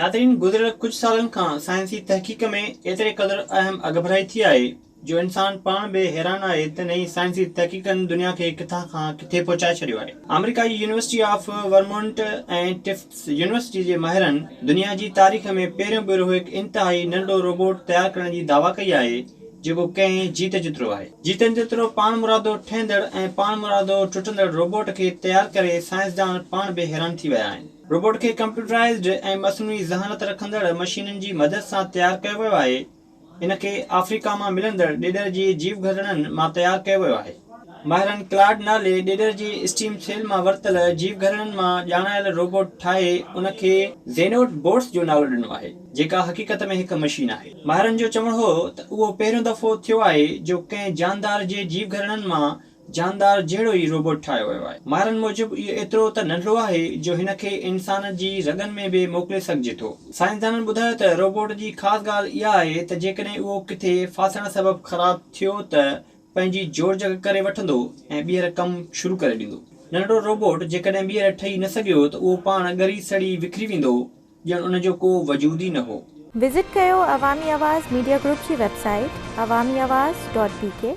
ناظرين گذريل ڪجهه سالن کان سائنسي تحقيق ۾ ايتري قدر اهم اڳڀرائي ٿي آهي جو انسان پاڻ به حيران آهي ته نئين سائنسي تحقيقن دنيا کي ڪٿان کان ڪٿي پهچائي ڇڏيو آهي. آمريڪا جي university of Vermont ۽ Tufts university جي ماهرن دنيا جي تاريخ ۾ پهريون ڀيرو هڪ انتهائي ننڍڙو روبوٽ تيار ڪرڻ جي دعويٰ ڪئي آهي جيڪو ڪنهن جيت جيترو آهي. جيتن جيترو پاڻمرادو ٺهندڙ ۽ پاڻمرادو ٽٽندڙ روبوٽ کي تيار ڪري سائنسدان پاڻ به حيران ٿي ويا آهن. روبوٽ کي ڪمپيوٽرائيزڊ ۽ مصنوعي ذهانت رکندڙ مشينن جي مدد سان تيار ڪيو ويو آهي. ان کي آفريڪا مان ملندڙ ڏيڏر جي جيوگهرڙن مان تيار ڪيو ويو آهي. ماهرن ڪلاڊ نالي ڏيڏر جي اسٽيم سيل مان ورتل جيوگهرڙن مان ڄاڻايل روبوٽ ٺاهي ان کي زينوٽ بوٽس جو نالو ڏنو آهي، جيڪا حقيقت ۾ هڪ مشين آهي. ماهرن جو چوڻ هو ته اهو پهريون دفعو ٿيو آهي جو ڪنهن جاندار جي جيوگهرڙن مان جاندار جهڙو ئي روبوٽ ٺاهيو ويو آهي. ماهرن موجب اهو ايترو ته ننڍڙو آهي جو هن کي انسان جي رڳن ۾ به موڪلي سگهجي ٿو. سائنسدانن ٻڌايو ته روبوٽ جي خاص ڳالهه اها آهي ته جيڪڏهن اهو ڪٿي ڦاسڻ سبب خراب ٿيو ته پنهنجي جوڙجڪ ڪري وٺندو ۽ ٻيهر ڪم شروع ڪري ڏيندو. ننڍڙو روبوٽ جيڪڏهن ٻيهر ٺهي نه سگهيو ته اهو پاڻ ڳري سڙي وکري ويندو ڄڻ ان جو ڪو وجود ئي نه هو. وزٽ ڪيو عوامي آواز ميڊيا گروپ جي website Awami Awaz dot B K.